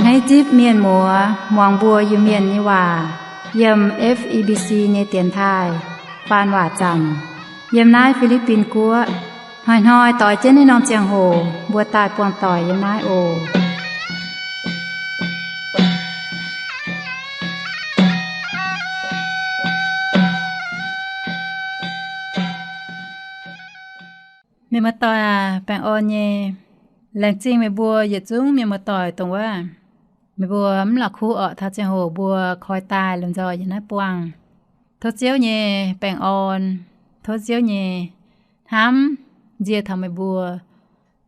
Hneiv zipv mienh muoz muangx mbuo Iu-Mienh nyei waac yiem F E B C nyei dienx taaih faan waac zanc yiem naaiv Fi^li^bin Guoqv. Hnoi-hnoi doix jienv naaiv norm ziangh hoc mbuo daaih buangh doic yiem naaiv oc. Mienh muoz-doic aac, baengh orn nyei. Laengz zingh meih mbuo yietc zungv mienh muoz-doic dongh wuov meih mbuo mv la'kuqv orqc, taux ziangh hoc mbuo koi daaih lomh nzoih yiem naaiv buangh. Tov Ziouv nyei baengh orn, tov Ziouv nyei hnamv nzie taux meih mbuo,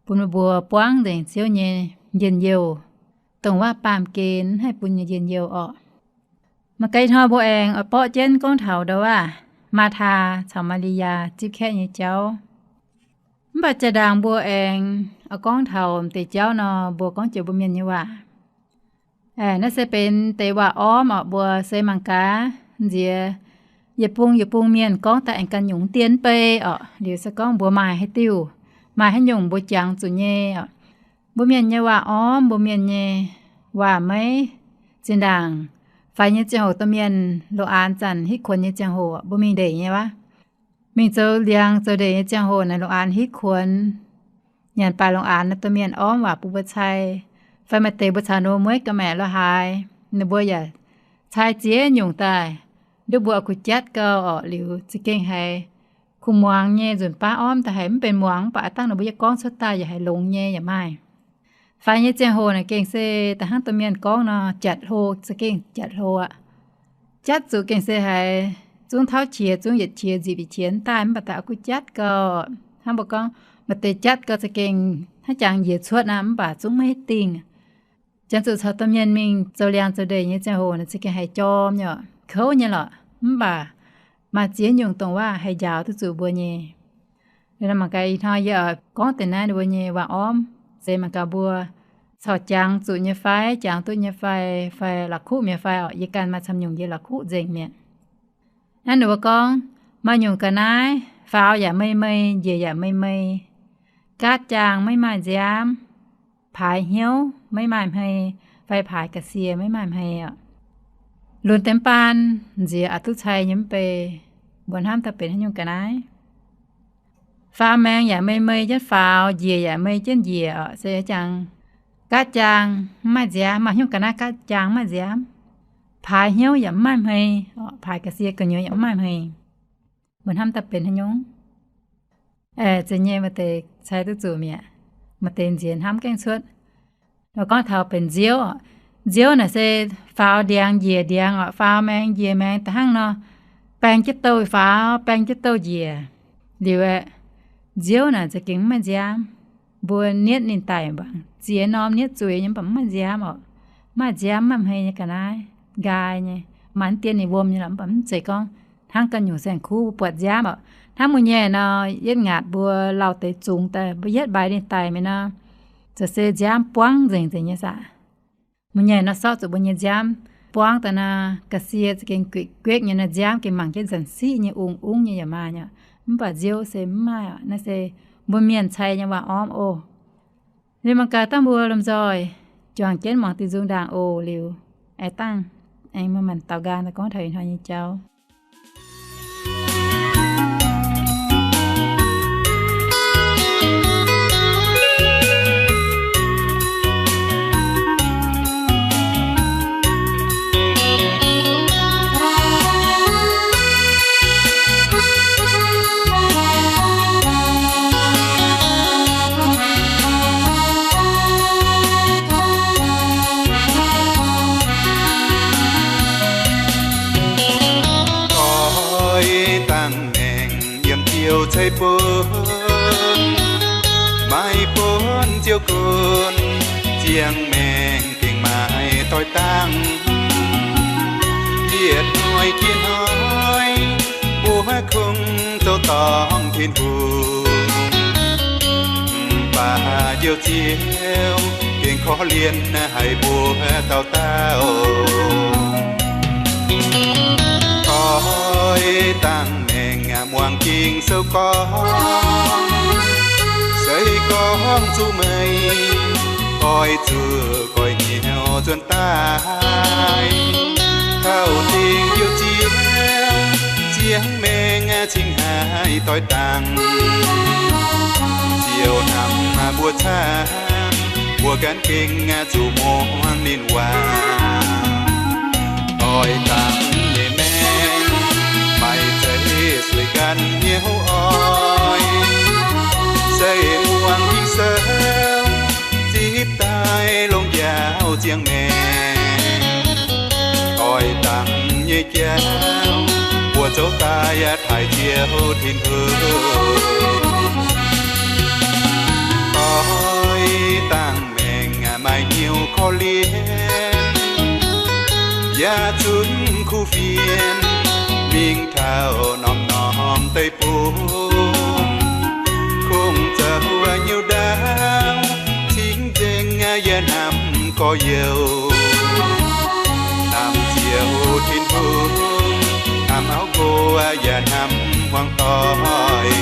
bun meih mbuo buangv nzengc Ziouv nyei njien-youh, dongh wuov baamh gen haih bun nyei njien-youh orqc. Mangc gaax ih hnoi mbuo aengx oix borqv jienv gorngv taux ndau wuov Maataa caux Maa^li^yaa zipv kaeqv nyei jauv. Mv baac jaa-ndaangc mbuo aengx oix gorngv taux m'deix jauv nor, mbuo gorngv joux mbuo mienh nyei waac. Naaiv se benx deix waac ormv orqc, mbuo se mangc gaax nziex yietc bung yietc bung mienh gorngv daaih aengx ganh nyungc mv dien bei orqc. Liuz se gorngv mbuo maaih haaix diuh, maaih haaix nyungc mbuo jangx zuqc nyei orqc. Mbuo mienh nyei waac ormv, mbuo mienh nyei waac maiv zinh ndaangc faix nyei ziangh hoc domh mienh longc aanx zanc hitv kuonx nyei ziangh hoc mbuo mingh ndeic nyei wuov. Mingh zoux liangx zoux ndeic nyei ziangh hoc naaic longc aanx hitv kuonx. Nyanc baaix longc aanx naaiv domh mienh ormv waac bun mbuo cai. Fai maaih deix mbuo caux ninh mbuo mueiv ga'maeqc lo haaix, ninh mbuo yaac cai ziex nyungc daaih, nduov mbuo oix kuh jatv gau orqc. Liuz za'gengh haiz kuh muangx nyei nzunc baav ormv daaih haiz mv benx muangx, mv baac aav dangh ninh mbuo yie gorngv cuotv daaih yaac haiz longx nyei yaac maaih. Faix nyei ziangh hoc naaic gengh se da'hnangv domh mienh gorngv nor, jatv hlo, za'gengh jatv hlo aqv. Jatv zuqc gengh se haiz zungv tauv qiex, zungv yietc qiex nzipc yietc qiex daaih, mv baac daaih oix kuh jatv gau. Hnangv mbuo gorngv maaih deix jatv gau za'gengh hnangv jangx njiec cuotv aqv, mv baac zungv maiv hiuv dingh. Janx zuqc caux domh mienh mingh zoux liangx zoux ndeic nyei ziangh hoc naaic za'gengh haiz jorm nyei orqc, kouv nyei lorqc, mv baac maaih ziex nyungc dongh waac haih njaaux duqv zuqc mbuo nyei. Liuz nor mangc gaax ih hnoi yie oix gorngv deix naaiv ninh mbuo nyei waac ormv, se mangc gaax mbuo corc jangx zuqc nyei fai, jangx duqv nyei fai, fai la'kuqv mi'aqv fai orqc. Yie ganh maaih camv nyungc yie la'kuqv nzengc mi'aqv. Naaiv ninh mbuo gorngv, maaih nyungc ga'naaiv faaux yaac mei mei, njiec yaac mei mei, gaatv jaang maiv maaih nziaamv, paaix hnyouv maiv maaih hmei, fai paaix ga'sie maiv maaih hmei orqc. Lunx deix baan nziex aqc duqv cai nyei mv bei. Mbuo hnamv daaih benx haaix nyungc ga'naaiv? Faaux maengx yaac mei mei jienv faaux, njiec yaac mei jienv njiec orqc, se jangx gaatv jaang mv maaih nziaamv, maaih hnyouv ga'naaiv gaatv jaang mv maaih nziaamv, paaix hnyouv yaac mv maaih hmei orqc, paaix ga'sie gu'nyuoz yaac mv maaih hmei. Mbuo hnamv daaih benx haaix nyungc? Aeqv, zeiz nyei, maaih deix cai duqv zuqc mi'aqv, maaih deix nziex hnamv gaengh cuotv. Nor gorngv taux benx nziouv orqc, nziouv naaic se faaux ndiangx njiec ndiangx orqc, faaux maengx njiec maengx da'hnangv nor, baeng jienv douh faaux, baeng jienv douh njiec. Liuz aeqv, nziouv naaic za'gengh mv maaih nziaamv. Mbuo nietv ninh daic mv baac ziex norm nietv zuiz nyei mv baac mv maaih nziaamv orqc. Maaih nziaamv maaih hmei nyei ga'naaiv, nqaai nyei, maaih dien ninh wuom nyei lorqc, mv baac mv zeiz gorngv hnangv ganh nyungc saeng-kuv mbuo buatc nziaamv orqc. Hnangv mbuo nyei nor, yietv ngaatc mbuo lauh deix zungx daaih, mbuo yietv mbaix ninh daic mi'aqv nor, za'gengh se nziaamv buangv nzengc nzengc nyei saah. Mbuo nyei nor sortv zuqc mbuo nyei nziaamv buangv daaih nor, ga'sie za'gengh gueiv gueiv nyei nor, nziaamv gengh mangc jienv nzanc siqv nyei, ungx ungv nyei yaac maaih orqc. Mv baac nziouv se mv maaih orqc. Naaiv se mbuo mienh cai nyei waac-ormv oc. Liuz mangc gaax dangh mbuo lomh nzoih juangc jienv muangx diuh nzung ndaangc oc. Liuz aengx dangh aengx maaih maanc daaux nqaang daaih gorngv taux ih hnoi nyei jauv. Doix dangh maengc yiem Ziouv ceix bun, maaih bun Ziouv gunv, ziangh maengc gengh maaih doix dangh. Yietc hnoi jiex hnoi, mbuo kungx zoux dorngc Tin-Hungh. Mv baac Njoux Ziouv gengh korv-lienh haic mbuo dauh dauh. Doix dangh maengc muangx Ging-Sou gorngv, se gorngv zuqc meih Oix zuqc goiv hnyouv zuonx daaih, taux dingc youh ziex, ziangh maengh cingx haih doix dangh. Ziouv hnamv mbuo camv, mbuo gan gengh zuqc muangx ninh waac. Doix dangh nyei maengc, maaih zeiv sueih ganh hnyouv oix, se muangx Ging-Sou, zipv daaih longx njaaux ziangh maengc. Doix dangh nyei jauv, mbuo zoux daaih taaih Ziouv Tin-Hungh. Doix dangh maengc maaih hnyouv korv-lienh, yaac zunc kuv fienx, mingh taux norm-norm deic-bung. Kungx zoux hnyouv ndaauv, cingx nzengc yaac hnamv gorx-youz. Hnamv Ziouv Tin-Hungh, hnamv auv nqox yaac hnamv hmuangx doic.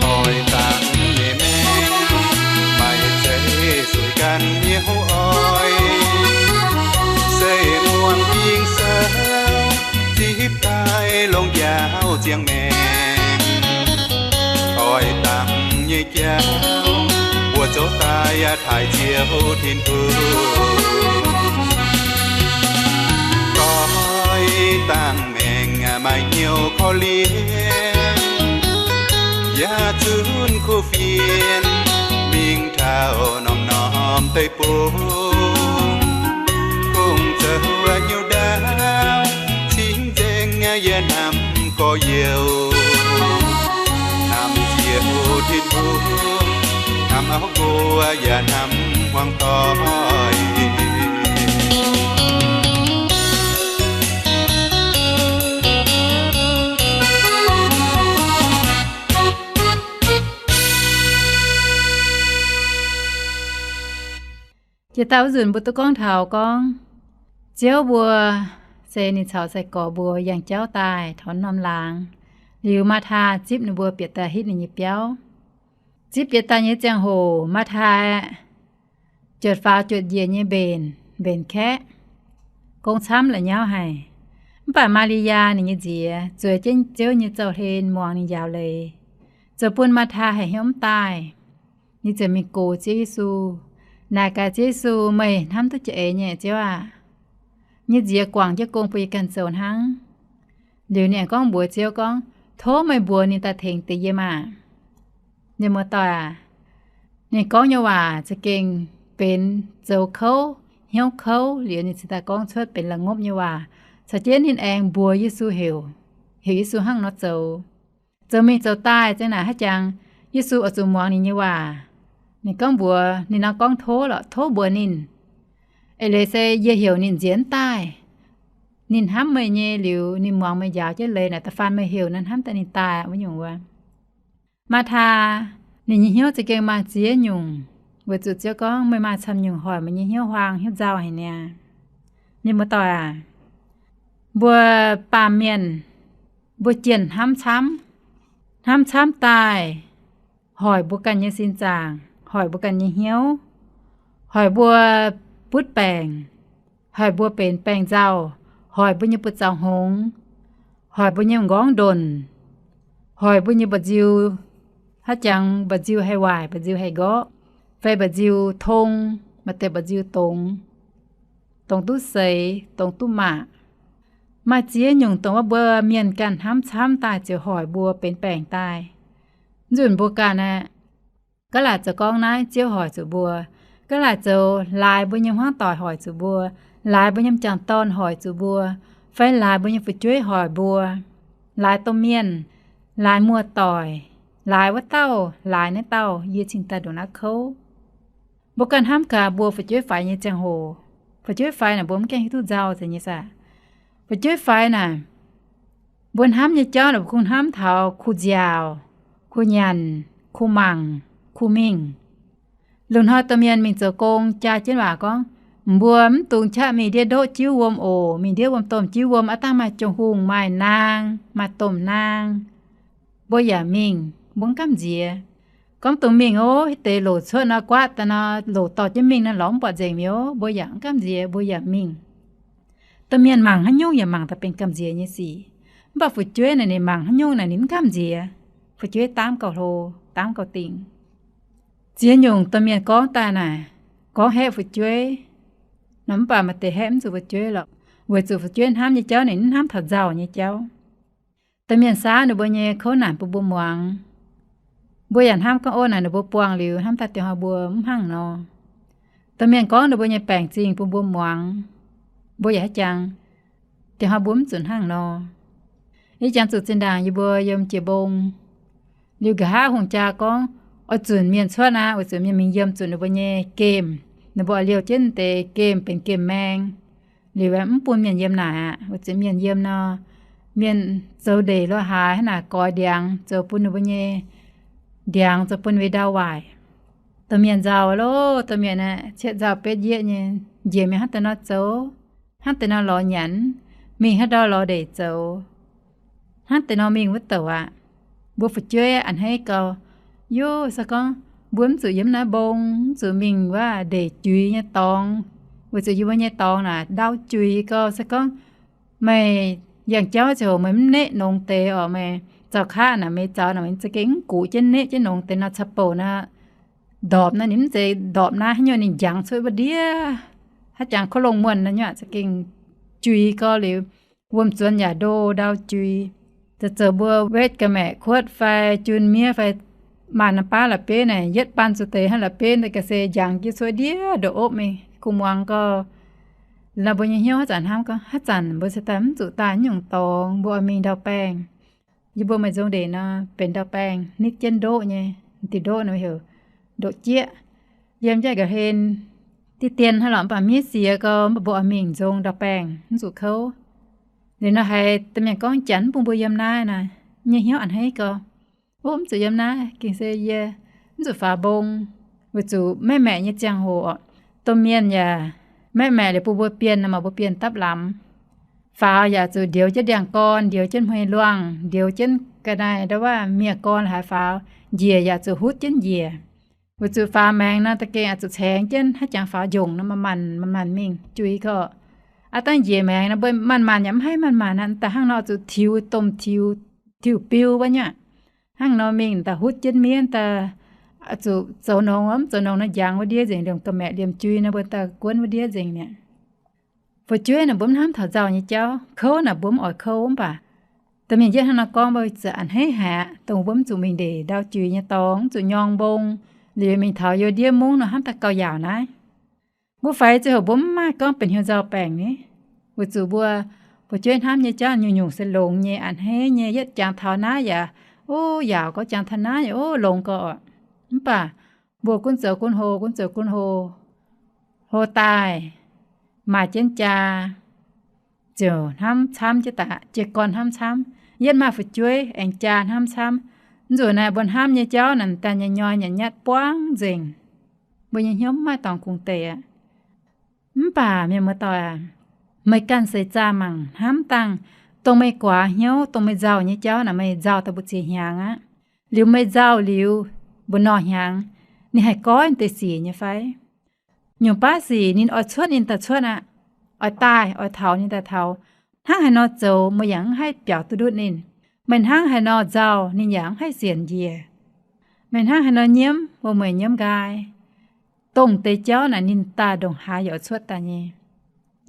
Doix dangh nyei maengc, maaih zeiv sueih ganh hnyouv oix, se muangx Ging-Sou, zipv daaih longx njaaux ziangh maengc. Doix dangh nyei jauv, mbuo zoux daaih taaih Ziouv Tin-Hungh. Doix dangh maengc maaih hnyouv korv-lienh, yaac zunc kuv fienx, mingh taux norm-norm deic-bung. Kungx zoux hnyouv ndaauv, cingx nzengc yaac hnamv gorx-youz. Hnamv Ziouv Tin-Hungh, hnamv auv nqox yaac hnamv hmuangx doic. Jiex daaih wuov nzunc mbuo duqv gorngv taux gorngv Ziouv mbuo se ninh caux sai-gorx mbuo yangh jauv daaih taux norm laangz. Liuz Maathaa zipv ninh mbuo bieqc daaih hitv ninh nyei biauv. Zipv bieqc daaih nyei ziangh hoc Maathaa aeqv, juotc faaux juotc njiec nyei mbenc, mbenc kaeqv, gong camv la'nyauv haic. Mv baac Maa^li^yaa ninh nyei nziex zueiz jienv Ziouv nyei zaux-hlen muangx ninh njaaux leiz, zoux bun Maathaa haih hnyouv mv daaih. Ninh ziouc mingh gox Ziouv Yesu, naaic gaax Ziouv Yesu, Meih hnamv duqv jiex eix nyei, Ziouv aah! Nyei nziex guangc jienv gong bun yie ganh zoux hnangv. Liuz ninh aengx gorngv mbuox Ziouv gorngv, Tov meih mbuox ninh daaih tengx deix yie maah! Mienh muoz-doic aac, ninh gorngv nyei waac za'gengh benx zoux kouv, hnyouv kouv, liuz ninh cingx daaih gorngv cuotv benx la'ngopv nyei waac, caux jienv ninh aengx mbuox Yesu heuc, heuc Yesu hnangv nor zoux. Zoux mingh zoux daaih zengv naaic haaix jangx Yesu oix zuqc muangx ninh nyei waac. Ninh gorngv mbuox ninh nor gorngv tov lorqc, tov mbuox ninh. Eix leiz se yie heuc ninh nzienx mv daaih. Ninh hnamv meih nyei liuz, ninh muangx meih njaaux jienv leiz naaic, da'faanh meih heuc naaiv hnamv daaih ninh daaih wuov nyungc wuov. Maathaa ninh nyei hnyouv za'gengh maaih ziex nyungc, weic zuqc Ziouv gorngv, Meih maaih camv nyungc hoic meih nyei hnyouv huaang hnyouv nzauh haic niaa. Mienh muoz-doic aac, mbuo baamh mienh, mbuo jienh hnamv camv. Hnamv camv daaih hoic mbuo ganh nyei sin zaangc, hoic mbuo ganh nyei hnyouv, hoic mbuo butv baengc, hoic mbuo benx baengc nzauh, hoic mbuo nyei buoz-zaux hngongx, hoic mbuo nyei m'nqorngv ndonc, hoic mbuo nyei mba'nziu, haaix jangx mba'nziu haih waaic, mba'nziu haih nqorqv, fai mba'nziu tong, maaih deix mba'nziu dongz, dongz duqv seix, dongz duqv maac. Maaih ziex nyungc dongh wuov mbuo mienh ganh hnamv camv daaih ziouc hoic mbuo benx baengc daaih. Nzunc mbuo ganh aeqv, gaav laaic zoux gorngv naaiv Ziouv hoic zuqc mbuo, gaav laaic zoux laaix mbuo nyei hmuangv doic hoic zuqc mbuo, laaix mbuo nyei m'jangc dorn hoic zuqc mbuo, fai laaix mbuo nyei fu'jueiv hoic mbuo, laaix domh mienh, laaix muoz-doic, laaix wuov dauh, laaix naaiv dauh, yie cingx daaih ndongc naaiv kouv. Mbuo ganh hnamv gaax mbuo fu'jueiv faix nyei ziangh hoc, fu'jueiv faix naaic mbuo mv gaengh hiuv duqv nzauh zeiz nyei saah. Fu'jueiv faix naaic, mbuo hnamv nyei jauv naaic mbuo kungx hnamv taux kuh nziaauc, kuh nyanc, kuh mangc, kuh mingh. Lungh hnoi domh mienh mingh zoux gong jaa jienv waac gorngv, Mbuo mv dungx qaqv mingh ndiev ndoqv jiuv wuom oc. Mingh ndiev wuom-domh jiuv wuom, aav dangh maaih jong hungh, maaih naang, maaih domh naang, mbuo yaac mingh, mbuo mv gamh nziex. Gorngv dungx mingh ov, hitv deix loc cuotv nor, guaatv daaih nor, loc dorh jienv mingh nor, lorz mv buatc nzengc mi'aqv, mbuo yaac mv gamh nziex, mbuo yaac mingh. Domh mienh mangc haaix nyungc yaac mangc daaih benx gamh nziex nyei sic. Mv baac fu'jueiv naaic ninh mangc haaix nyungc naaic ninh mv gamh nziex. Fu'jueiv daamv gauh hlo, daamv gauh dingc. Ziex nyungc domh mienh gorngv daaih naaic, gorngv haeqv fu'jueiv nor, mv baac maaih deix haeqv mv zuqc fu'jueiv lorqc, weic zuqc fu'jueiv hnamv nyei jauv ninh mv hnamv taux nzauh nyei jauv. Domh mienh saauv ninh mbuo nyei kouv naanc bun mbuo muangx. Mbuo yaac hnamv gorngv, ov, naaic ninh mbuo buangh liuz hnamv daaih diex hnoi mbuo mv hnangv nor. Domh mienh gorngv ninh mbuo nyei baengc zingh bun mbuo muangx. Mbuo yaac haaix jangx, diex hnoi mbuo mv zuqc hnangv nor. Ih jangx zuqc zinh ndaangc yie mbuo yiem jiex mbong, liuz nqa'haav hungh jaa gorngv, oix zunc mienh cuotv aqv, weic zuqc mienh mingh yiem zuqc ninh mbuo nyei gemh. Ninh mbuo oix liouh jienv deix gemh benx gemh maeng, liuz mv bun mienh yiem naaic aqv, weic zuqc mienh yiem nor, mienh zoux ndeic lo haaix hnangv naaic goix ndiangx zoux bun ninh mbuo nyei, ndiangx zoux bun ninh mbuo ndau waaic. Domh mienh nzauh loh, domh mienh aeqv, cietv nzauh betv yieqv nyei, njiec mingh hnangv deix nor zoux, hnangv deix nor lorz nyanc, mingh haaix ndau lorz ndeic zoux, hnangv deix nor mingh wuov douc aqv. Mbuo fu'jueiv a'hneiv gau, yov, se gorngv mbuo mv zuqc yiem naaiv mbong, mv zuqc mingh wuov ndeic juix nyei dorngx, weic zuqc yie mbuo nyei dorngx naaic ndau juix gau. Se gorngv meih yangh jauv ziouc meih mv neqv nongx deix oc, meih zaux kaqv naaic, meih zaux naaic, meih za'gengh mv guqc jienv neqv jienv nongx deix nor, caux bouc nor, ndorpc nor, ninh mv zeiz ndorpc naaiv, haaix nyungc ninh njangx cuotv wuov ndiev, haaix jangx kov longh muonh nor nyuav za'gengh juix gau liuz, wuom-zuonx yaac ndo ndau juix. Zoux zoux mbuo wetv ga'maeqc kuotv fai jun miev fai maanc naaiv baav la'bieiv naaic, yietv baan zuqc deix hnangv la'bieiv naaic ga'sie njangx jienv cuotv ndiev ndopv-opv mingh, kuh muangx gau. Nor mbuo nyei hnyouv haaix zanc hnamv gorngv, haaix zanc mbuo se daaih mv zuqc daaih nyungc dorngx, mbuo oix mingh ndau-baengh. Yie mbuo maaih nzong ndeic nor benx ndau-baengh, nitv jienv ndoqv nyei, diuh ndoqv nor heuc ndoqv jieqv. Yiem jaav ga'hlen, diqv dien hnangv lorqc, mv baac miev siex gau, mv baac mbuo oix mingh nzong ndau-baengh, mv zuqc kouv. Liuz nor haiz domh mienh gorngv, janx mv bun mbuo yiem naaiv naaic, nyei hnyouv a'hneiv gau. Ov, mv zuqc yiem naaiv, gengh se yie mv zuqc faaux mbong, weic zuqc maeqv maeqc nyei ziangh hoc, domh mienh yaac maeqv maeqc liuz bun mbuo bienh nor, maaih mbuo bienh dapv lamz. Faaux yaac zuqc ndioux jienv ndiangx-gorn, ndioux jienv hmei luangh, ndioux jienv ga'naaiv ndau wuov miev-gorn haaix faaux, njiec yaac zuqc hutv jienv njiec. Weic zuqc faaux maengx nor, da'gengh zuqc caengx jienv, haaix jangx faaux njongc nor, manc-manc, manc-manc mingh juix gau. Aav dangh njiec maengx nor, mbuo manc-manc yaac mv haih manc-manc aqv, daaih hnangv nor zuqc tiux domh tiux, tiux biu wuov nyuav. Hnangv nor mingh daaih hutv jienv miev daaih, zuqc zoux nongx, mv zoux nongx nor njangx wuov ndiev nzengc, liemh ga'maeqc liemh jui nor mbuo daaih guonv wuov ndiev nzengc mi'aqv. Fu'jueiv naaic mbuo mv hnamv taux nzauh nyei jauv, kouv naaic mbuo mv oix kouv, mv baac domh mienh yietv hnangv nor gorngv mbuo zuqc a'hneiv haic, dongh mbuo mv zuqc mingh ndeic ndau juix nyei dorngx, mv zuqc nyorng mbong, liuz mingh taux youh ndiev mungv nor hnamv daaih gauh yaauc naaiv. Mbuo faix ziangh hoc mbuo mv maaih gorngv benx hnyouv nzauh baengc ni, weic zuqc mbuo fu'jueiv hnamv nyei jauv nyungc-nyungc se longx nyei, a'hneiv nyei, yietv jangx taux naaiv yaac, ov, yaauc gau, jangx taux naaiv yaac, ov, longx gau oc. Mv baac mbuo gunv zoux gunv hlo, gunv zoux gunv hlo, hlo daaih, maaih jienv jaa, ziouc hnamv camv jienv daaih, jiez gorn hnamv camv. Yietv maaih fu'jueiv aengx jaa hnamv camv. Mv zuqc naaiv mbuo hnamv nyei jauv naaic daaih nyei nyoi nyei nyatv buangv nzengc. Mbuo nyei hnyouv mv maaih dorngx kungx deix aqv. Mv baac mienh muoz-doic aac, meih ganh seix zaah mangc hnamv dangh, dongh meih guaax hnyouv, dongh meih nzauh nyei jauv naaic meih nzauh daaih mbu'ziex hnyangx aqv. Liuz meih nzauh liuz mbu'nor hnyangx, ninh haih goiv deix sic nyei fai? Nyungc baav sic ninh oix cuotv ninh daaih cuotv aqv, oix daaih oix taux ninh daaih taux. Hnangv haaix nor zoux meih yaac mv haih biaux duqv ndutv ninh. Meih hnangv haaix nor nzauh ninh yaac mv haih sienx njiec. Meih hnangv haaix nor nyiemv, meih nyiemv nqaai. Dongh deix jauv naaic ninh daaih ndongc haaix yaac oix cuotv daaih nyei.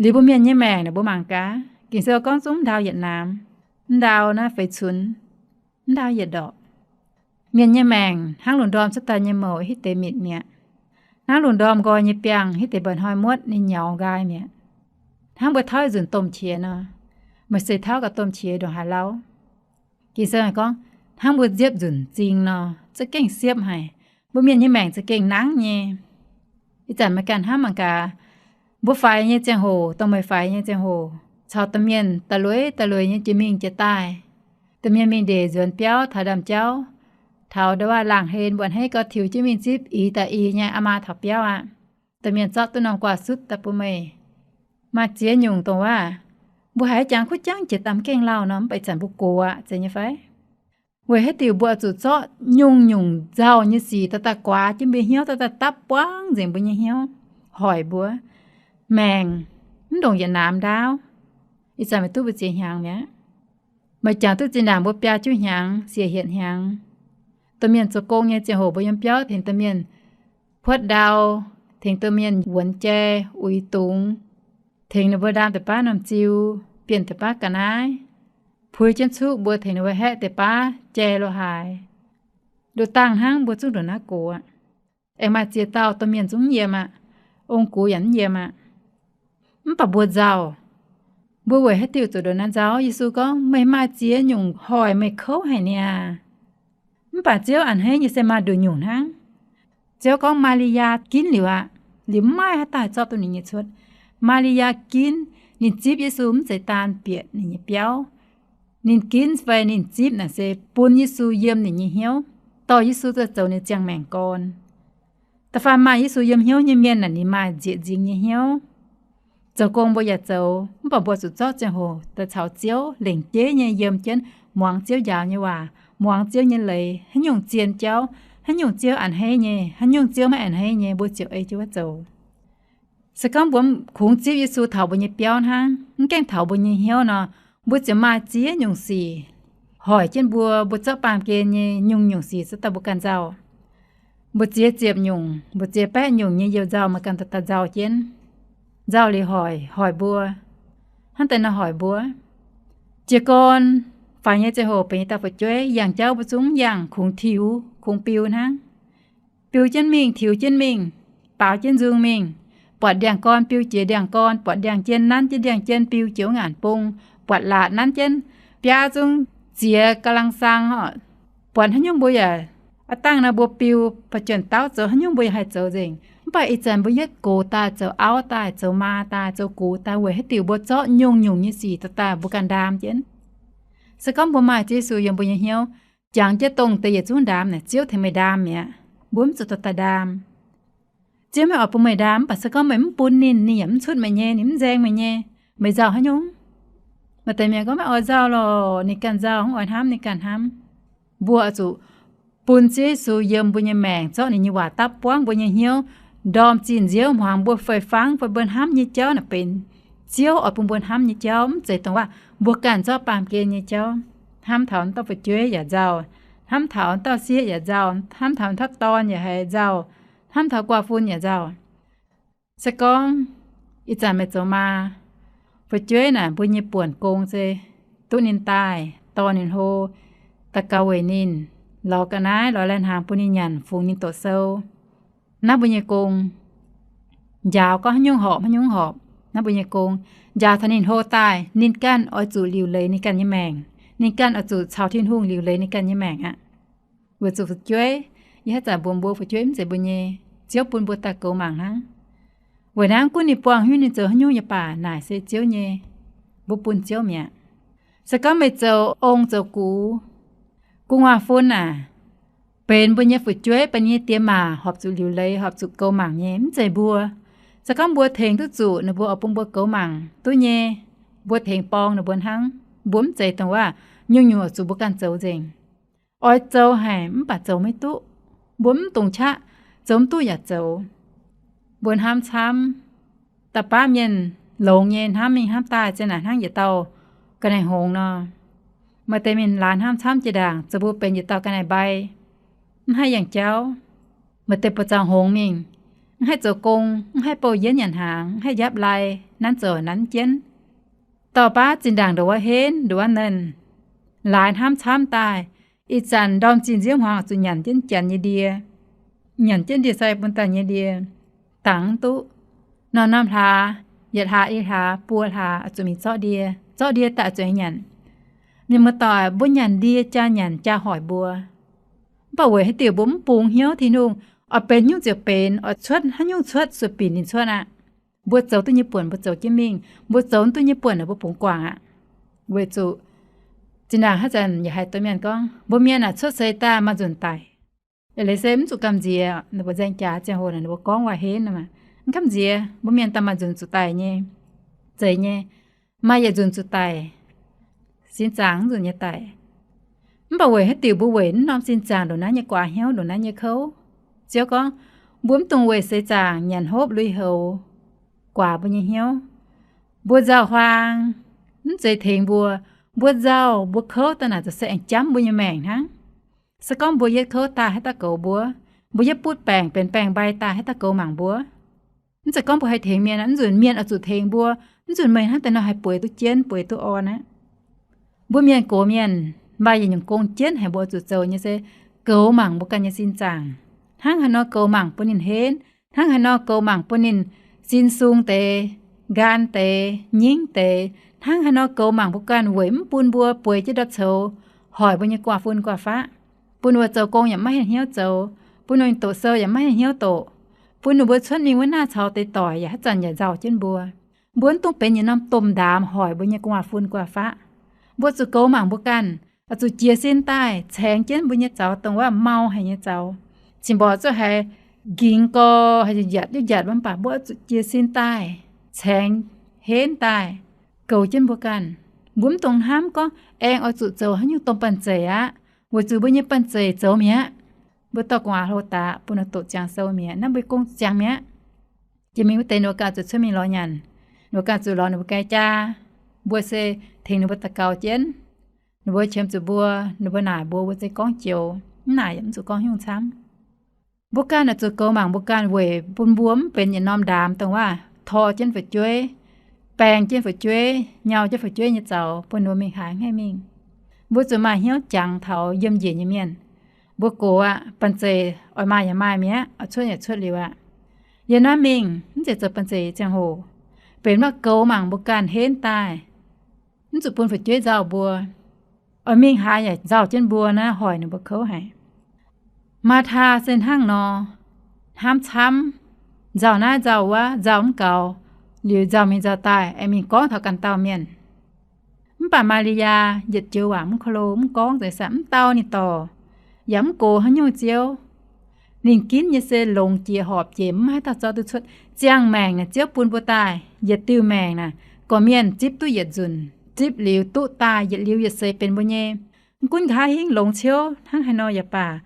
Liuz mbuo mienh nyei maengc naaic mbuo mangc gaax, Ging-Sou gorngv zungv ndau yietc naamh, ndau naaiv feix cunx, ndau yietc ndorqc. Mienh nyei maengc hnangv lungh ndorm cuotv daaih nyei mouc hitv deix mitc mi'aqv. Hnangv lungh ndorm nqoi nyei biangh hitv deix mba'hnoi muotv ninh nyaux nqaai mi'aqv. Hnangv mbuo tauv nzunc domh qiex nor, meih se tauv gaax domh qiex ndongc haaix lauh? Ging-Sou gorngv, hnangv mbuo nziepv nzunc zingh nor, za'gengh siepv haic. Mbuo mienh nyei maengc za'gengh nangv nyei. Ih zanc meih ganh hnamv mangc gaax, mbuo faix nyei ziangh hoc, dongh meih faix nyei ziangh hoc, caux domh mienh da'lueiz da'lueiz nyei jiex mingh jiex daaih. Domh mienh mingh ndeic nzuonx biauv taux ndaamv-jauv, taux ndau wuov laangh hlen mbuo a'hneiv gau tiux jienv mingh zipv ih daaih ih nyei aa maa taux biauv aqv. Domh mienh zorqv duqv norm guaa sutv daaih bun meih. Maaih ziex nyungc dongh waac, mbuo haiz jangx kuv jangv jiex daaih mv gaengh lauh nor, mv baac ih zanc mbuo gox aqv, zeiz nyei fai? Weic haaix diuc mbuo oix zuqc zorqv nyungc-nyungc nzauh nyei sic daaih daaih guaax jienv mbuo hnyouv, daaih daaih dapv buangv nzengc mbuo nyei hnyouv, hoic mbuo maengc, mv ndongc yietc naamh ndaauv. Ih zanc meih duqv mbu'ziex hnyangx mi'aqv? Meih jangx duqv zinh ndaangc mbuo biaa juqv hnyangx, siec hietc hnyangx, domh mienh zoux gong nyei ziangh hoc mbuo yiem biauv tengx domh mienh puotv ndau, tengx domh mienh wuonx jai, uix dungz, tengx ninh mbuo ndaam deix baav norm ziu, bienh deix baav ga'naaiv, puix jienv cuqv mbuo, tengx ninh mbuo haeqv deix baav jai lo haaix. Nduqc dangh hnangv mbuo zungv ndongc naaiv gox aqv. Aengx maaih ziex dauh domh mienh zungv mv yiem aqv. Ong-gux yaac mv yiem aqv. Mv baac mbuo nzauh. Mbuo weic haaix diuc zuqc ndongc naaiv nzauh? Yesu gorngv, meih maaih ziex nyungc hoic meih kouv haic niaa. Mv baac Ziouv a'hneiv nyei se maaih nduqc nyungc hnangv. Ziouv gorngv Maa^li^yaa ginv liuz aqv. Liuz mv maaih haaix dauh haih zorqv duqv ninh nyei cuotv. Maa^li^yaa ginv, ninh zipv Yesu mv zeiz daan bieqc ninh nyei biauv. Ninh ginv fai ninh zipv naaic se bun Yesu yiem ninh nyei hnyouv, dorh Yesu daaih zoux ninh ziangh maengc gorn. Da'faanh maaih Yesu yiem hnyouv nyei mienh naaic, ninh maaih nzieqc nzingx nyei hnyouv. Zoux gong mbuo yaac zoux, mv baac mbuo zuqc zorqv ziangh hoc daaih caux Ziouv lengc jeiv nyei yiem jienv, muangx Ziouv njaaux nyei waac, muangx Ziouv nyei leiz, haaix nyungc zien jauv, haaix nyungc Ziouv a'hneiv nyei, haaix nyungc Ziouv maiv a'hneiv nyei, mbuo ziouc ei jienv wuov zoux. Se gorngv mbuo kungx zipv Yesu taux mbuo nyei biauv hnangv, mv gaengh taux mbuo nyei hnyouv nor, mbuo ziouc maaih ziex nyungc sic hoic jienv mbuo, mbuo zorqv baamh gen nyei nyungc-nyungc sic zorqv daaih mbuo ganh nzauh. Mbu'ziex ziepc nyungc, mbu'ziex baeqv nyungc nyei youh nzauh meih ganh daaih nzauh jienv. Nzauh liuz hoic, hoic mbuo. Hnangv deix nor hoic mbuo. Jiez gorn faix nyei ziangh hoc benx dauh fu'jueiv, yangh jauv mbuo zungv yangh, kungx tiux, kungx biu hnangv. Biu jienv mingh, tiux jienv mingh, baaux jienv nzung mingh, buatc ndiangx-gorn biu jiex ndiangx-gorn, buatc ndiangx-jien nanv jienv ndiangx-jien biu jiex wuov ngaanc bung, buatc laatc nanv jienv biaa zungv ziex ga'lang sang oc. Buatc haaix nyungc mbuo yaac a'dangh nor mbuo biu, ba'juonh dauh zoux haaix nyungc mbuo yaac haih zoux nzengc. Mv baac ih zanc mbuo yietv gox daaih, zoux auv daaih, zoux maa daaih, zoux gux daaih, weic haaix diuc mbuo zorqv nyungc-nyungc nyei sic daaih daaih mbuo ganh ndaam jienv? Se gorngv mbuo maaih Ziouv Yesu yiem mbuo nyei hnyouv, jangx jienv dongh deix yietc zungv ndaam naaic, Ziouv tengx meih ndaam mi'aqv. Mbuo mv zuqc dorh daaih ndaam. Ziouv maiv oix bun meih ndaam, mv baac se gorngv meih mv bun ninh, ninh yaac mv cuotv meih nyei, ninh mv nzaeng meih nyei. Meih nzauh haaix nyungc? Maaih deix mienh gorngv maiv oix nzauh lorqc, ninh ganh nzauh, mv oix hnamv ninh ganh hnamv. Mbuo oix zuqc bun Ziouv Yesu yiem mbuo nyei maengc, zorqv ninh nyei waac dapv buangv mbuo nyei hnyouv, ndorm zinh nziouv hmuangx mbuo fei fangv fai mbuo hnamv nyei jauv naaic benx Ziouv oix bun mbuo hnamv nyei jauv, mv zeiz dongh waac mbuo ganh zorqv baamh gen nyei jauv. Hnamv taux dauh fu'jueiv yaac nzauh, hnamv taux dauh sieqv yaac nzauh, hnamv taux ntapv dorn yaac haiz nzauh, hnamv taux guaax fun yaac nzauh. Se gorngv ih zanc meih zoux maa, fu'jueiv naaic mbuo nyei buonc gong se duqv ninh daaih, dorh ninh hlo, daux gaux weic ninh, lorz ga'naaiv, lorz lai-hnaangx bun ninh nyanc, fungx ninh doqc sou. Naaiv mbuo nyei gong. Njaaux gorngv haaix nyungc horpc, haaix nyungc horpc, naaiv mbuo nyei gong. Njaaux taux ninh hlo daaih, ninh ganh oix zuqc liuc leiz ninh ganh nyei maengc. Ninh ganh oix zuqc caux Tin-Hungh liuc leiz ninh ganh nyei maengc aqv. Weic zuqc fu'jueiv, yie haaix zanc mbuox mbuo, fu'jueiv mv zeiz mbuo nyei. Ziouv bun mbuo daaih goux mangc hnangv. Weic naaiv gunv ninh buangh hiuv ninh zoux haaix nyungc nyei baac naaic se Ziouv nyei. Mbuo bun Ziouv mi'aqv. Se gorngv meih zoux ong zoux gux, gu'nguaaz-fun aac, benx mbuo nyei fu'jueiv, benx nyei diex maac, horpc zuqc liuc leiz, horpc zuqc goux mangc nyei, mv zeiz mbuo. Se gorngv mbuo tengx duqv zuqc, ninh mbuo oix bun mbuo goux mangc duqv nyei, mbuo tengx borng ninh mbuo hnangv. Mbuo mv zeiz dongh waac nyungc-nyungc oix zuqc mbuo ganh zoux nzengc. Oix zoux haic mv baac zoux maiv duqv. Mbuo mv dungx qaqv, zoux mv duqv yaac zoux. Mbuo hnamv camv, da'baav mienh longx nyei, hnamv mingh hnamv daaih, zien naaic hnangv yietc dauh ga'naaiv hngongx nor. Maaih deix mienh laaix hnamv camv jiex ndaangc, zoux mbuo benx yietc dauh ga'naaiv-mbai, mv haih yangh jauv. Maaih deix buoz-zaux hngongx mingh, mv haih zoux gong, mv haih bouh yienv nyanc hnaangx, mv haih njapv lai, nanv zoux nanv jienv. Dauh baav zinh ndaangc ndongc wuov henv, ndongc wuov nernh, laaix hnamv camv daaih, ih zanc ndorm zinh nziouv hmuangx zuqc nyanc jienv janx nyei ndie, nyanc jienv ndie-sai bun daaih nyei ndie, dangx mv duqv. Norm-norm hlaax, yietc hlaax i hlaax, buo hlaax oix zuqc mingh zorqv ndie, zorqv ndie daaih oix zuqc nyanc. Mienh muoz-doic, mbuo nyanc ndie jaa nyanc jaa hoic mbuo. Mv baac weic haaix diuc mbuo mv bungx hnyouv Tin-Hungh, oix benx nyungc ziouc benx, oix cuotv haaix nyungc cuotv sueih binc ninh cuotv aqv. Mbuo zoux duqv nyei buonc mbuo zoux jienv mingh, mbuo zoux mv duqv nyei buonc naaic mbuo bungx guangc aqv. Weic zuqc zinh ndaangc haaix zanc yaac haiz deix mienh gorngv, mbuo mienh aah, cuotv seix daaih maaih nzunc daic. Eix leiz se mv zuqc gamh nziex, ninh mbuo nzaeng jaax ziangh hoc naaic ninh mbuo gorngv waac-henv nor maah. Mv gamh nziex, mbuo mienh daaih maaih nzunc zuqc daic nyei, zeiz nyei, maaih yietc nzunc zuqc daic, sin zaangc mv nzunc nyei daic. Mv baac weic haaix diuc mbuo weic naaiv norm sin zaangc ndongc naaiv nyei guaax hnyouv, ndongc naaiv nyei kouv? Ziouv gorngv, mbuo mv dungx weic seix zaangc nyanc hopv lui-houx guaax mbuo nyei hnyouv. Mbuo nzauh huaang, mv zeiz tengx mbuo. Mbuo nzauh, mbuo kouv daaih naaic ziouc se aengx jamv mbuo nyei maengc hnangv. Se gorngv mbuo yietv kouv daaih haaix dauh goux mbuo? Mbuo yietv butv baengc benx baengc mbai daaih haaix dauh goux mangc mbuo? Mv zeiz gorngv mbuo haih tengx mienh aqv. Mv nzunc mienh oix zuqc tengx mbuo. Mv nzunc meih hnangv deix nor haih bueix duqv jienv, bueix duqv orn aqv. Mbuo mienh gox mienh maaih yietc nyungc gong jienv haic mbuo oix zuqc zoux nyei se goux mangc mbuo ganh nyei sin zaangc. Hnangv haaix nor goux mangc bun ninh henv, hnangv haaix nor goux mangc bun ninh sin sung deix, nqaang deix, nyingv deix, hnangv haaix nor goux mangc mbuo ganh weic mv bun mbuo bueix jienv ndortv coux, hoic mbuo nyei guaav-fun guaav-faqv, bun ninh mbuo zoux gong yaac maiv haih hnyouv zoux, bun ninh mbuo doqc sou yaac maiv haih hnyouv doqc, bun ninh mbuo cuotv mingh wuov naaiv caux deix doic yaac haaix zanc yaac nzauh jienv mbuo. Mbuo mv dungx benx yietc norm domh ndaamx hoic mbuo nyei guaav-fun guaav-faqv. Mbuo zuqc goux mangc mbuo ganh, oix zuqc jiez sin daaih caengx jienv mbuo nyei zaux, dongh wuov mau haic nyei zaux, cingx mborqc zuqc haiz nqingx gorx, haiz njiatc duqv njiatc, mv baac mbuo oix zuqc jiez sin daaih, caengx henv daaih, goux jienv mbuo ganh. Mbuo mv dungx hnamv gorngv aengx oix zuqc zoux haaix nyungc domh banh zeic aqv, weic zuqc mbuo nyei banh zeic zoux mi'aqv. Mbuo dorh gu'nguaaz hlo daqc bun ninh doqc ziangx sou mi'aqv, naaiv mbuo nyei gong ziangx mi'aqv. Jiex mingh wuov deix ninh mbuo ganh zuqc cuotv mingh lorz nyanc, ninh mbuo ganh zuqc lorz ninh mbuo ganh jaa. Mbuo se tengx ninh mbuo daux gaux jienv. Ninh mbuo qiemx zuqc mbuo, ninh mbuo naaic mbuo, mbuo se gorngv joux, mv naaic yaac mv zuqc gorngv haaix nyungc camv. Mbuo ganh oix zuqc goux mangc mbuo ganh weic bun mbuo mv benx yietc norm ndaamx dongh wuov tor jienv fu'jueiv, baeng jienv fu'jueiv, nyau jienv fu'jueiv nyei zaux bun ninh mbuo mingh haaix ngaih mingh. Mbuo zuqc maaih hnyouv jangx taux yiem njiec nyei mienh. Mbuo gox aqv, banh zeic oix maaih yaac maaih mi'aqv, oix cuotv yaac cuotv liuz aqv. Yiem naaiv mingh mv zeiz zoux banh zeic ziangh hoc, benx maiv goux mangc mbuo ganh henv daaih, mv zuqc bun fu'jueiv nzauh mbuo. Oix mingh haaix yaac nzauh jienv mbuo naaiv, hoic ninh mbuo kouv haic. Maataa se hnangv nor, hnamv camv, nzauh naaiv nzauh wuov, nzauh mv gaux, liuz nzauh mingh nzauh daaih, aengx mingh gorngv taux ganh dauh mienh. Mv baac Maa^li^yaa yietc joux waac mv ko lo, mv gorngv, zeiz saah mv dau ninh dorc, yaac mv gox haaix nyungc ziouv. Ninh ginv nyei se longx jiex horpc jiex, mv maaih haaix dauh zorqv duqv cuotv. Ziangh maengc naaic ziouv bun mbuo daaih yietc diuh maengc naaic, gorqv-mienh zipv duqv yietc nzunc, zipv liuz duqv daaih yietc liuz yietc seix benx mbuo nyei. Mv gunv nqa'haav hingv longx ciouv hnangv haaix nor yaac baac,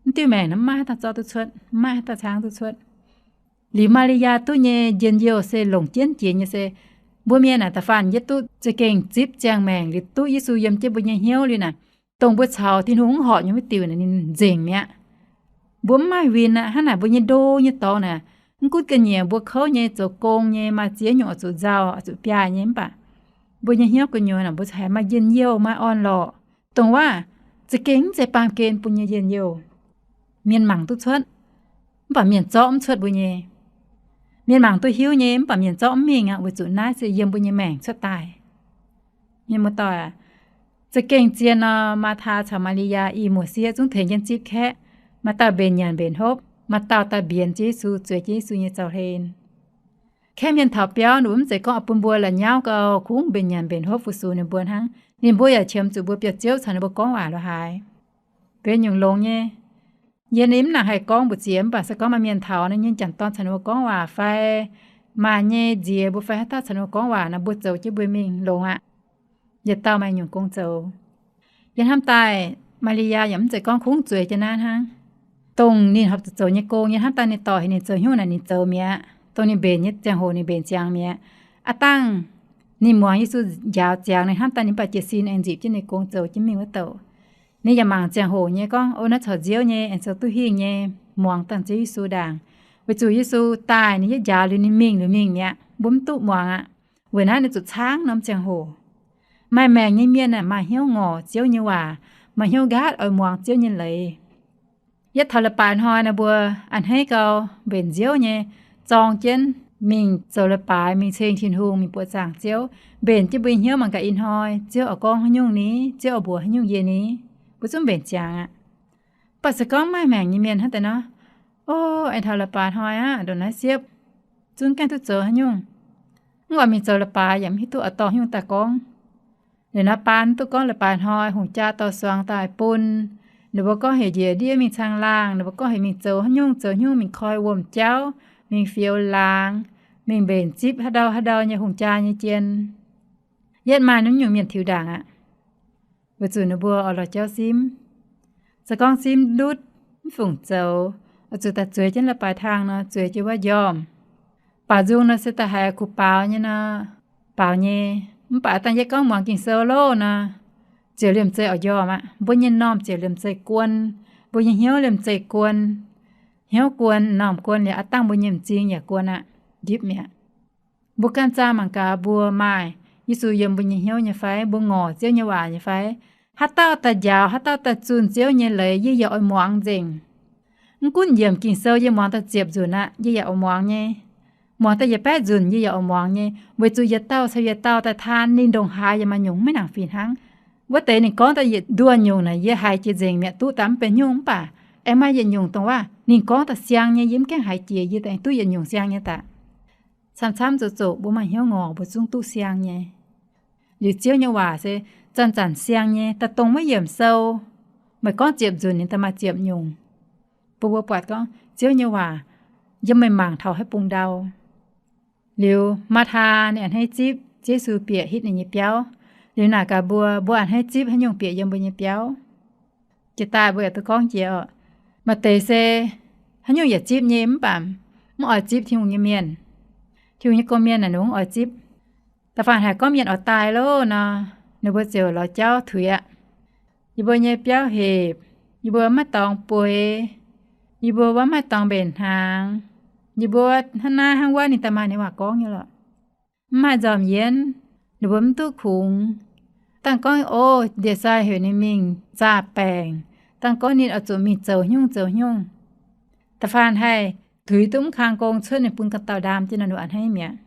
mv diuh maengc naaic mv maaih haaix dauh zorqv duqv cuotv, mv maaih haaix dauh caangv duqv cuotv. Liuz Maa^li^yaa duqv nyei njien-youh se longc jienv jiex nyei se, mbuo mienh naaic da'faanh yietv duqv za'gengh zipv ziangh maengc liuz duqv Yesu yiem jienv mbuo nyei hnyouv liuz naaic, dongh mbuo caux Tin-Hungh mv horpc nyei wuov diuc naaic ninh nzengc mi'aqv. Mbuo mv maaih win aqv. Hnangv naaic mbuo nyei ndo nyei dorngx naaic, mv gunv ga'nyiec mbuo kouv nyei, zoux gong nyei, maaih ziex nyungc oix zuqc nzauh, oix zuqc biaaih nyei, mv baac mbuo nyei hnyouv gu'nyuoz naaic mbuo haih maaih njien-youh, maaih orn-lorqc, dongh wuov za'gengh mv zeiz baamh gen bun nyei njien-youh. Mienh mangc duqv cuotv, mv baac mienh zorqv mv cuotv mbuo nyei. Mienh mangc duqv hiuv nyei, mv baac mienh zorqv mv mingh aqv, weic zuqc naaiv se yiem mbuo nyei maengc cuotv daaih. Mienh muoz-doic aac, za'gengh zien nor, Maataa caux Maa^li^yaa i muoc sieqv zungv tengx jienv zipv kaeqv. Maaih dauh mbenc nyanc mbenc hopv, maaih dauh daaih mbienx Ziouv Yesu, zueiz jienv Yesu nyei zaux-hlen. Kaeqv mienh taux biauv, ninh mbuo mv zeiz gorngv oix bun mbuo la'nyauv gau, kungx mbenc nyanc mbenc hopv fu-sux ninh mbuo hnangv. Ninh mbuo yaac qiemx zuqc mbuo biauv-ziouv caux ninh mbuo gorngv waac lo haaix. Benx nyungc longx nyei. Yie ninh mv nangc haih gorngv mbu'ziex, mv baac se gorngv maaih mienh taux naaic, nyei m'jangc dorn caux ninh mbuo gorngv waac fai maaih nyei nziex mbuo fai haaix dauh caux ninh mbuo gorngv waac naaic, mbuo zoux jienv mbuo mingh longx aqv. Yietc dauh maaih nyungc gong zoux. Yie hnamv daaih, Maa^li^yaa yaac mv zeiz gorngv kungx zueiz jienv naaiv hnangv. Dongh ninh horpc zuqc zoux nyei gong, yie hnamv daaih ninh dorh heuc ninh zoux haaix nyungc naaic ninh zoux mi'aqv. Dongh ninh mbenc nyei ziangh hoc ninh mbenc ziangx mi'aqv. Aav dangh ninh muangx Yesu njaaux ziangx, ninh hnamv daaih ninh mv baac jiez sin aengx nzipc jienv ninh gong zoux jienv mingh wuov douc. Ninh yaac mangc ziangh hoc nyei gorngv, o, naaiv caux Nziouv nyei, aengx zoux duqv hingh nyei, muangx dangh Ziouv Yesu ndaangc. Weic zuqc Yesu daaih ninh yietv njaaux liuz ninh mingh liuz mingh mi'aqv, mbuo mv duqv muangx aqv. Weic naaiv ninh zuqc caangv norm ziangh hoc. Maaih maengc nyei mienh aah, maaih hnyouv ngorc Ziouv nyei waac, maaih hnyouv nqaatv oix muangx Ziouv nyei leiz. Yietv taux leiz-baaix hnoi naaic, mbuo a'hneiv gau mbenc Nziouv nyei, zorng jienv mingh zoux leiz-baaix, mingh ceng Tin-Hungh, mingh buoqc zaangc Ziouv. Mbenc jienv mbuo nyei hnyouv mangc gaax ih hnoi Ziouv oix gorngv haaix nyungc ni, Ziouv oix mbuox haaix nyungc yie ni, mbuo zungv mbenc ziangx aqv. Mv baac se gorngv maaih maengc nyei mienh hnangv deix nor, o, aengx taux leiz-baaix hnoi aqv, ndongc naaiv siepv zungv gaengh duqv zoux haaix nyungc. Mv oix mingh zoux leiz-baaix yaac mv hiuv duqv oix dorh haaix nyungc daaih gorngv. Liuz naaiv baan duqv gorngv leiz-baaix hnoi hungh jaa dorh suangx daaih bun. Ninh mbuo gorngv heuc njiec ndiev mingh caangh laangh, ninh mbuo gorngv heuc mingh zoux haaix nyungc zoux haaix nyungc, mingh koi wuom-jauv, mingh fioux laangz, mingh mbenc zipv haaix ndau haaix ndau nyei hungh jaa nyei jien. Yietv maaih naaiv nyungc mienh tiux ndaangc aqv. Weic zuqc ninh mbuo oix lorz jauv simv. Se gorngv simv ndutv, mv fungc zoux, oix zuqc daaih zueiz jienv la'baaix tang nor, zueiz jienv wuov njormh. Baaux nzung nor se daaih haiz kuv baaux nyei nor, baaux nyei. Mv baac dangh yie gorngv muangx Ging-Sou loh nor, ziouc liemh zeih oix njormh aqv. Mbuo nyei m'normh ziouc liemh zeih guon, mbuo nyei hnyouv liemh zeih guon. Hnyouv guon, m'normh guon liuz, aav dangh mbuo nyei m'zing yaac guon aqv, ndipv mi'aqv. Mbuo ganh zaah mangc gaax, mbuo maaih Yesu yiem mbuo nyei hnyouv nyei fai? Mbuo ngorc Ziouv nyei waac nyei fai? Haaix dauh daaih njaaux, haaix dauh daaih zunh Ziouv nyei leiz, yie yaac oix muangx nzengc. Mv gunv nyiemc Ging-Sou yie muangx daaih ziepc nzunc aqv, yie yaac oix muangx nyei. Muangx daaih yietc baeqv nzunc yie yaac oix muangx nyei, weic zuqc yietc dauh caux yietc dauh daaih taan, ninh ndongc haaix yaac maaih nyungc maiv nangc fih hnangv. Wuov deix ninh gorngv daaih yietc nduoh nyungc naaic, yie haiz jiex nzengc mi'aqv, duqv daaih mv benx nyungc. Mv baac aengx maaih yietc nyungc dongh waac ninh gorngv daaih siang nyei, yie mv gaengh haiz jiex, yie daaih duqv yietc nyungc siang nyei daaih. Camv-camv zoqc zoqc mbuo maaih hnyouv ngorc mbuo zungv duqv siang nyei. Liuz Ziouv nyei waac se zanc-zanc siang nyei, daaih dongh maiv yiemc sou. Meih gorngv ziepc nzunc ninh daaih maaih ziepc nyungc. Bun mbuo buatc gorngv Ziouv nyei waac yiem meih mangc taux haaix bung ndau. Liuz Maa^taa ninh a'hneiv zipv Yesu bieqc hitv ninh nyei biauv. Liuz naaic gaax mbuo, mbuo a'hneiv zipv haaix nyungc bieqc yiem mbuo nyei biauv? Jiex daaih mbuo yaac duqv gorngv jiex oc. Maaih deix se haaix nyungc yaac zipv nyei, mv baac mv oix zipv Tin-Hungh nyei mienh. Tin-Hungh nyei gong-mienh naaic ninh mv oix zipv. Da'faanh haiz gorngv mienh oix daaih loh nor, ninh mbuo ziouc lorz jauv tuix aqv. Yie mbuo nyei biauv hepc, yie mbuo maiv dorngx bueix, yie mbuo wuov maiv dorngx mbenc hnaangx, yie mbuo hnangv naaiv hnangv wuov, ninh daaih maaih ninh waac gorngv nyei lorqc. Mv maaih nzormc yienv, ninh mbuo mv duqv kungx. Dangh gorngv, o, ndie-sai heuc ninh mingh zaah baengc, dangh gorngv ninh oix zuqc mingh zoux haaix nyungc zoux haaix nyungc. Da'faanh haih tuix duqv mv kang gong cuotv, ninh bun ganh dauh ndaam jienv nor, ninh a'hneiv mi'aqv.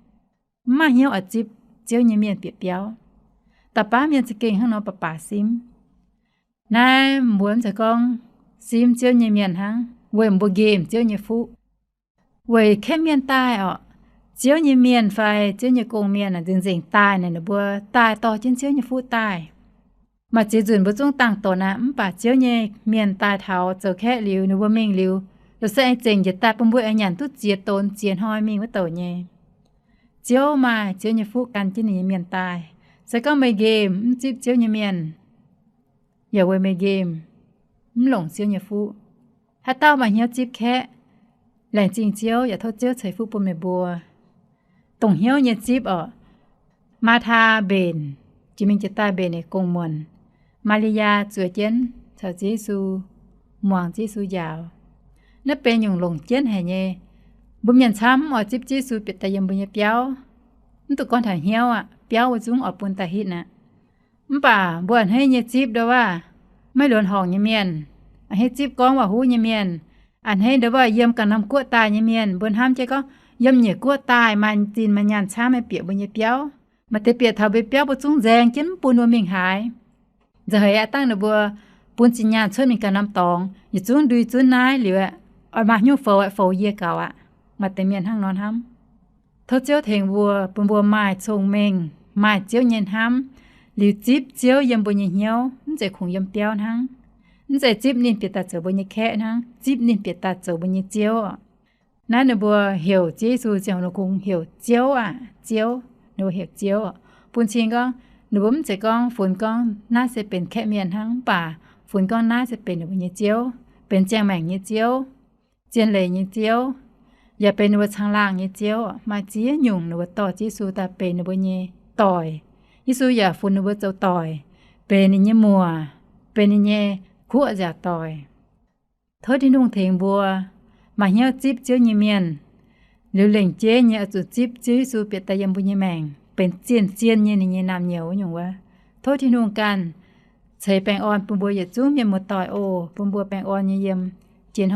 Mv maaih hnyouv oix zipv Ziouv nyei mienh bieqc biauv. Dauh baav mienh za'gengh hnangv nor baac baac simv. Naaiv mbuo mv zeiz gorngv simv Ziouv nyei mienh hnangv, weic mbuo nqemh Ziouv nyei fuqv. Weic kaeqv mienh daaih orqc, Ziouv nyei mienh fai Ziouv nyei gong-mienh nzengc-nzengc daaih naaic, ninh mbuo daaih dorh jienv Ziouv nyei fuqv daaih. Maaih ziex nzunc mbuo zungv dangh donx aqv, mv baac Ziouv nyei mienh daaih taux zoux kaeqv liuz, ninh mbuo mingh liuz, lorz se aengx zengc njiec daaih bun mbuo aengx nyanc duqv ziex donx ziex hnoi mingh wuov douc nyei. Ziouv maaih Ziouv nyei fuqv gan jienv ninh nyei mienh daaih. Se gorngv meih nqemh mv zipv Ziouv nyei mienh, yaac weic meih nqemh mv longc Ziouv nyei fuqv. Haaix dauh maaih hnyouv zipv kaeqv, laengz zingh Ziouv yaac tov Ziouv ceix fuqv bun meih mbuo. Dongh hnyouv nyei zipv orqc, Maa^taa mbenc, jiex mingh jiex daaih mbenc ninh gong-muonc. Maa^li^yaa zueiz jienv caux Ziouv Yesu, muangx Ziouv Yesu njaaux. Naaiv benx nyungc longc jienv haic nyei. Mbuo mienh camv mv oix zipv Ziouv Yesu bieqc daaih yiem mbuo nyei biauv. Mv duqv gorngv taux hnyouv aqv, biauv mbuo zungv oix bun daaih hitv aqv. Mv baac mbuo a'hneiv nyei zipv ndo wuov, maiv luonx horngc nyei mienh, a'hneiv zipv gorngv waac-huv nyei mienh, a'hneiv ndo wuov yiem ganh norm guoqv daaih nyei mienh. Mbuo hnamv jienv gorngv yiem nyiec guoqv daaih maaih zinh maaih nyaanh camv maiv bieqc mbuo nyei biauv. Maaih deix bieqc taux mbuo biauv mbuo zungv nzaeng jienv mv bun mbuo mingh haaix. Nzauh heix aqv, dangh ninh mbuo bun zinh nyaanh cuotv mingh ganh norm dorngx, yietc zungv ndui zunv naaiv liuz aqv, oix maaih hnyouv foux aqv, foux yie gaux aqv. Maaih deix mienh hnangv nor hnamv. Tov Ziouv tengx mbuo, bun mbuo maaih cong-mengh, maaih Ziouv nyei hnamv, liuz zipv Ziouv yiem mbuo nyei hnyouv, mv zeiz kungx yiem biauv hnangv. Mv zeiz zipv ninh bieqc daaih zoux mbuo nyei kaeqv hnangv, zipv ninh bieqc daaih zoux mbuo nyei Ziouv. Naaiv ninh mbuo heuc Ziouv Yesu ziangh hoc ninh kungx heuc Ziouv aqv, Ziouv. Ninh mbuo heuc Ziouv bun cing gorngv ninh mbuo mv zeiz gorngv funx gorngv naaiv se benx kaeqv mienh hnangv, mv baac funx gorngv naaiv se benx ninh mbuo nyei Ziouv, benx ziangh maengc nyei Ziouv, zien leiz nyei Ziouv, yaac benx ninh mbuo caangh laangh nyei Ziouv. Maaih ziex nyungc ninh mbuo dorh Ziouv Yesu daaih benx ninh mbuo nyei doic. Yesu yaac funx ninh mbuo zoux doic, benx ninh nyei muoc, benx ninh nyei kuotv nzaaux doic. Tov Tin-Hungh tengx mbuo maaih hnyouv zipv Ziouv nyei mienh, liuz lengc jeiv nyei oix zuqc zipv Ziouv Yesu bieqc daaih yiem mbuo nyei maengc, benx zien-zien nyei ninh nyei naamh nyouz nyungc wuov. Tov Tin-Hungh ganh ceix baengh orn bun mbuo yietc zungv mienh muoz-doic oc. Bun mbuo baengh orn nyei yiem jiex